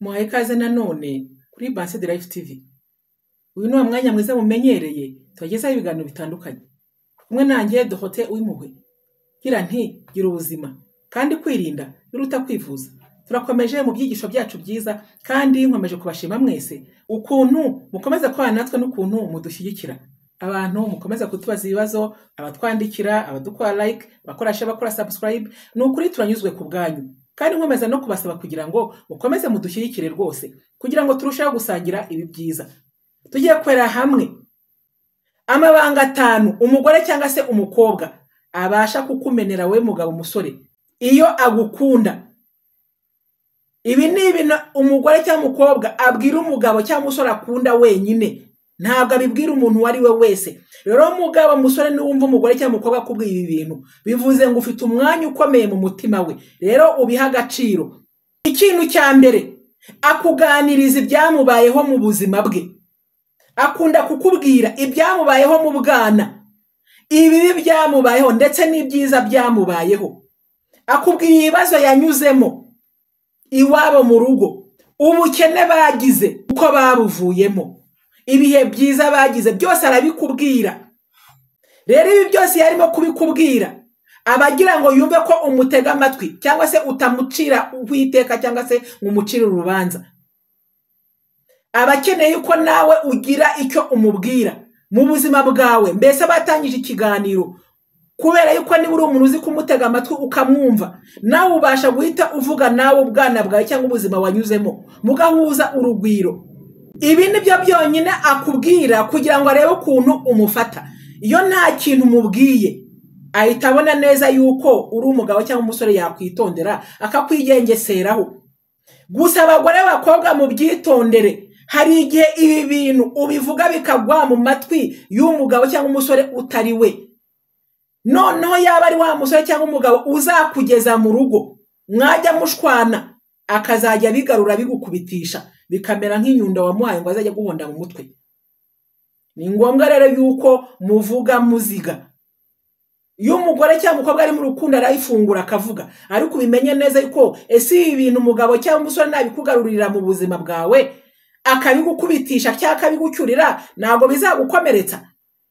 Muhaye ikaze nanone kuri Banse de Life TV. Uyu ni wa mwanya mwiza mumenyereye tubagezaho ibiganiro bitandukanye. Kumwe nanjye Dorothée Uwimpuhwe. Gira nti gira ubuzima kandi kwirinda biruta kwivuza. Turakomeje mu byigisho byacu byiza kandi nkomeje kubashima mwese ukuntu mukomeza kubana natwe n'ukuntu mudushyigikira. Abantu mukomeza kutubaza ibibazo, abatwandikira, abadukora like, abakora share, abakora subscribe, ni ukuri turanyuzwe ku bwanyu. Kandi nkomeza no kubasaba kugira ngo mukomeze mudushyigikire rwose kugira ngo turusheho gusangira ibi byiza. Tugiye kwera hamwe amabanga 5 umugore cyangwa se umukobwa abasha kukumenera we mugabo musore iyo agukunda. Ibi ni ibintu umugore cyangwa umukobwa abwira umugabo cyangwa umusore akunda wenyine, ntabwo abibwira umuntu uwo ari we wese. Rero umugabo musore niwumva umugore cyangwa umukobwa akubwira ibi bintu, bivuze ngo ufite umwanya ukomeye mu mutima we, rero ubiha agaciro. Ikintu cya mbere, akuganiriza ibyamubayeho mu buzima bwe. Akunda kukubwira ibyamubayeho mu bwana, ibibi byamubayeho ndetse n'ibyiza byamubayeho. Akubwira ibibazo yanyuzemo iwabo mu rugo, ubukene bagize, uko babuvuyemo, ibihe byiza bagize, byose arabikubwira. Rero ibi byose yarimo kubikubwira abagira ngo yumve ko umutega amatwi cyangwa se utamucira uwiteka cyangwa se umucira urubanza. Abakeneye ko nawe ugira icyo umubwira mu buzima bwawe, mbese batangije ikiganiro kubera yuko niba uri umuntu uzi kumutega amatwi ukamwumva, nawe ubasha guhita uvuga nawe ubwana bwawe cyangwa ubuzima wanyuzemo, mugahuza urugwiro. Ibi nibyo byonyine akubwira kugira ngo arebe ukuntu umufata. Iyo nta kintu umubwiye ahita abona neza yuko uri umugabo cyangwa umusore yakwitondera akakwigengeseraho. Gusa abagore b'abakobwa mubyitondere, hari igihe ibi bintu ubivuga bikagwa mu matwi y'umugabo cyangwa umusore utari we. Noneho yaba ari wa musore cyangwa umugabo uzakugeza mu rugo, mwajya mushwana akazajya bigarura bigukubitisha, bikamera nk'inyundo wamuhaye ngo azajye guhonda mu mutwe. Ni ngombwa rero yuko muvuga muziga. Iyo umugore cyangwa umukobwa ari mu rukundo arayifungura akavuga, ariko ubimenye neza yuko ese ibi bintu umugabo cyangwa umusore nabikugarurira mu buzima bwawe akabigukubitisha cyangwa akabigucyurira, ntabwo bizagukomeretsa.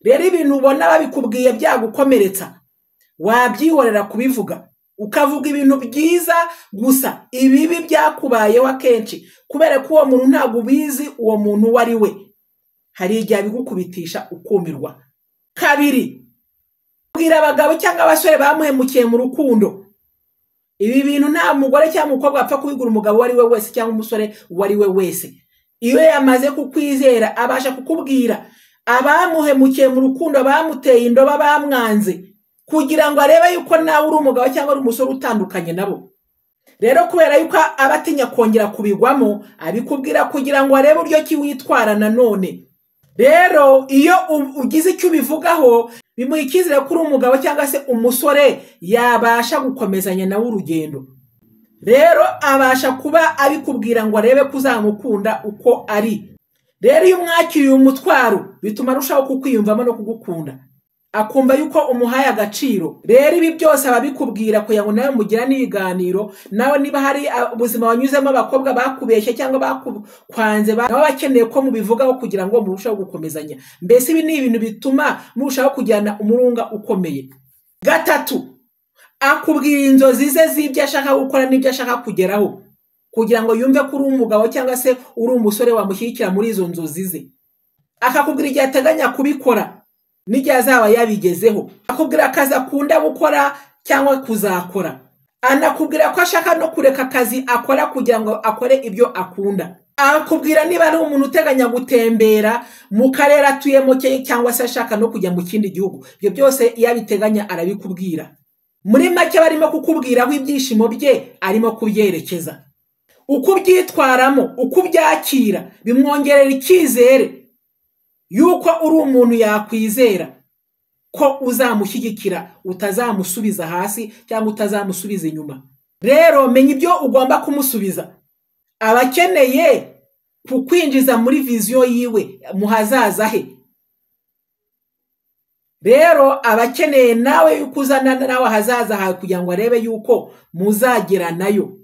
Rero ibintu ubona babikubwiye byagukomeretsa, wabyihorera kubivuga, ukavuga ibintu byiza gusa, ibibi byakubayeho akenshi kubera ko uwo muntu ntabwo ubizi uwo muntu uwo ari we, hari igihe abigukubitisha ukumirwa. Kabiri, bwira abagabo cyangwa abasore bamuhemukiye mu rukundo. Ibi bintu nta mugore cyangwa umukobwa apfa kubigura umugabo uwo ari we wese cyangwa umusore uwo ari we wese. Iyo yamaze kukwizera abasha kukubwira abamuhemukiye mu rukundo, bamuteye indoba, bamwanze, kugira ngo arebe yuko nawe uri umugabo cyangwa uri umusore utandukanye nabo. Rero kubera yuko aba atinya kongera kubigwamo, abikubwira kugira ngo arebe uburyo ki witwara nanone. Rero iyo ugize icyo ubivugaho, bimuha icyizere ko uri umugabo cyangwa se umusore yabasha gukomezanya nawe urugendo. Rero abasha kuba abikubwira ngo arebe ko uzamukunda uko ari. Rero iyo umwakiriye umutwaro bituma arushaho kukwiyumvamo no kugukunda, akumva yuko umuhaye agaciro. Rero ibi byose ababikubwira kugira ngo nawe mugirane ibiganiro, nawe niba hari ubuzima wanyuzemo abakobwa bakubeshye cyangwa bakwanze, nabo bakeneye ko mubivugaho kugira ngo murusheho gukomezanya. Mbese ibi ni ibintu bituma murushaho kugirana umurunga ukomeye. Gatatu, akubwira inzozi ze z'ibyo ashaka gukora n'ibyo ashaka kugeraho, kugira ngo yumve ko uri umugabo cyangwa se uri umusore wamushyigikira muri izo nzozi ze. Akakubwira igihe ateganya kubikora n'igihe azaba yabigezeho. Akubwira akazi akunda gukora cyangwa kuzakora. Anakubwira ko ashaka no kureka akazi akora kugira ngo akore ibyo akunda. Akubwira niba ari umuntu uteganya gutembera mu karere atuyemo cyangwa se ashaka no kujya mu kindi gihugu. Ibyo byose iyo abiteganya arabikubwira. Muri make barimo kukubwira aho ibyishimo bye arimo kubyerekeza. Uko ubyitwaramo, uko ubyakira, bimwongerera icyizere yuko uri umuntu yakwizera ko uzamushyigikira, utazamusubiza hasi cyangwa utazamusubiza inyuma. Rero menya ibyo ugomba kumusubiza. Abakeneye kukwinjiza muri viziyo yiwe mu hazaza he. Rero abakeneye nawe yuko uzana nawe ahazaza hawe kugira ngo arebe yuko muzagera nayo.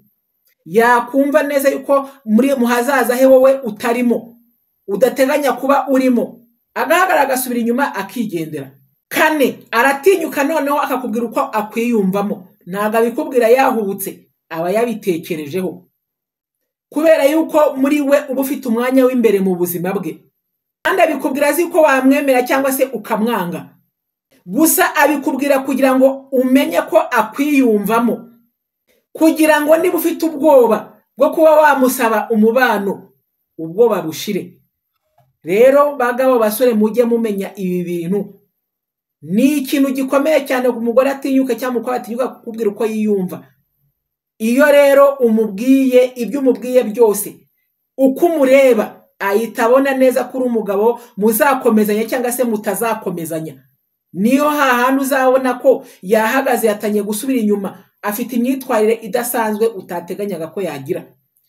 Yakumva neza yuko muri mu hazaza he wowe utarimo, udateganya kuba urimo, agahagarara agasubira inyuma akigendera. Kane, aratinyuka noneho akakubwira uko akwiyumvamo. Ntabwo abikubwira yahubutse, aba yabitekerejeho, kubera yuko muri we uba ufite umwanya w'imbere mu buzima bwe. Kandi abikubwira azi ko wamwemera cyangwa se ukamwanga. Gusa abikubwira kugira ngo umenye ko akwiyumvamo, kugira ngo niba ufite ubwoba bwo kuba wamusaba umubano, ubwoba bushire. Rero bagabo basore, mujye mumenya ibi bintu. Ni ikintu gikomeye cyane ku mugore atinyuka cyangwa umukobwa atinyuka kukubwira uko yiyumva. Iyo rero umubwiye ibyo umubwiye byose, uko umureba ahita abona neza ko uri umugabo muzakomezanya cyangwa se mutazakomezanya. Niyo hahandi uzabona ko yahagaze yatangiye gusubira inyuma, afite imyitwarire idasanzwe utateganyaga ko yagira.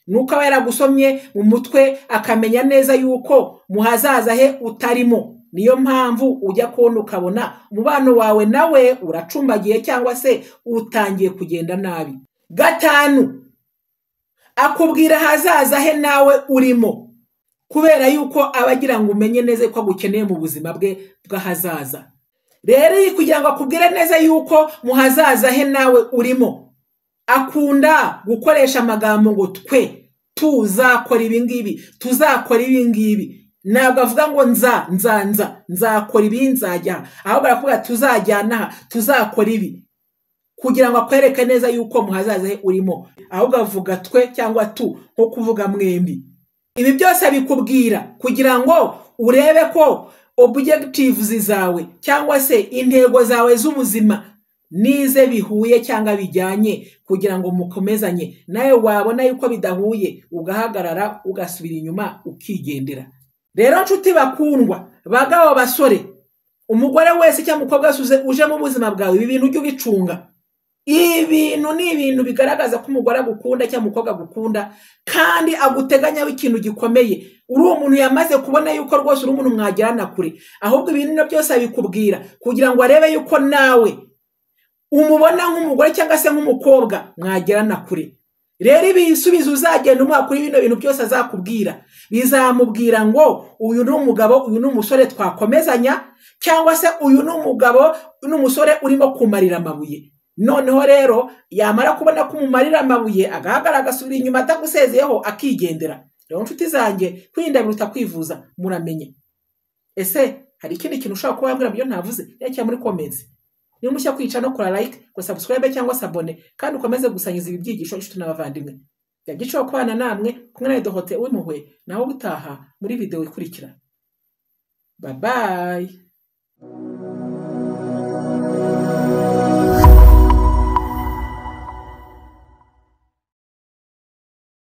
Nuko aba yaragusomye mu mutwe akamenya neza yuko mu hazaza he utarimo. Niyo mpamvu ujya kubona ukabona umubano wawe nawe uracumbagiye cyangwa se utangiye kugenda nabi. Gatanu, akubwira ahazaza he nawe urimo, kubera yuko aba agira ngo umenye neza ko agukeneye mu buzima bwe bw'ahazaza. Rero kugira ngo akubwire neza yuko mu hazaza he nawe urimo, akunda gukoresha amagambo ngo twe tuzakora ibi ngibi, tuzakora ibi ngibi. Ntabwo avuga ngo nza nza nza nzakora ibi nzajya, ahubwo aravuga tuzajyana aha, tuzakora ibi, kugira ngo akwereke neza yuko mu hazaza he urimo. Ahubwo avuga twe cyangwa tu, nko kuvuga mwembi. Ibi byose abikubwira kugira ngo urebe ko objectives zawe cyangwa se intego zawe z'ubuzima nize bihuye cyangwa bijyanye, kugira ngo mukomezanye. Nawe wabona yuko bidahuye ugahagarara, ugasubira inyuma, ukigendera. Rero nshuti bakundwa, bagabo basore, umugore wese cyangwa umukobwa wese uje mu buzima bwawe, ibi bintu ujye ubicunga. Ibintu ni ibintu bigaragaza ko umugore agukunda cyangwa umukobwa agukunda, kandi aguteganyaho ikintu gikomeye. Uri umuntu yamaze kubona yuko rwose uri umuntu mwagirana kure, ahubwo ibintu byose abikubwira kugira ngo arebe yuko nawe umubona nk'umugore cyangwa se nk'umukobwa mwagirana kure. Rero ibisubizo uzagenda umuha kuri bino bintu byose azakubwira, bizamubwira ngo uyu ni umugabo, uyu ni umusore twakomezanya, cyangwa se uyu ni umugabo, uyu ni umusore urimo kumarira amabuye. Noneho rero yamara kubona ko umumarira amabuye, agahagarara agasubira inyuma atagusezeyeho akigendera. Rero nshuti zanjye, kwirinda biruta kwivuza, muramenye. Ese hari ikindi kintu ushobora kuba wambwira byo ntavuze? Yakira muri comments. Niba mushya kwica no kora like, ko subscribe cyangwa s'abonner, kandi ukomeze gusangiza ibi byigisho inshuti n'abavandimwe. Byagico kubana namwe kumwe na Dorothée Uwimpuhwe, naho gutaha muri video ikurikira. Bye bye.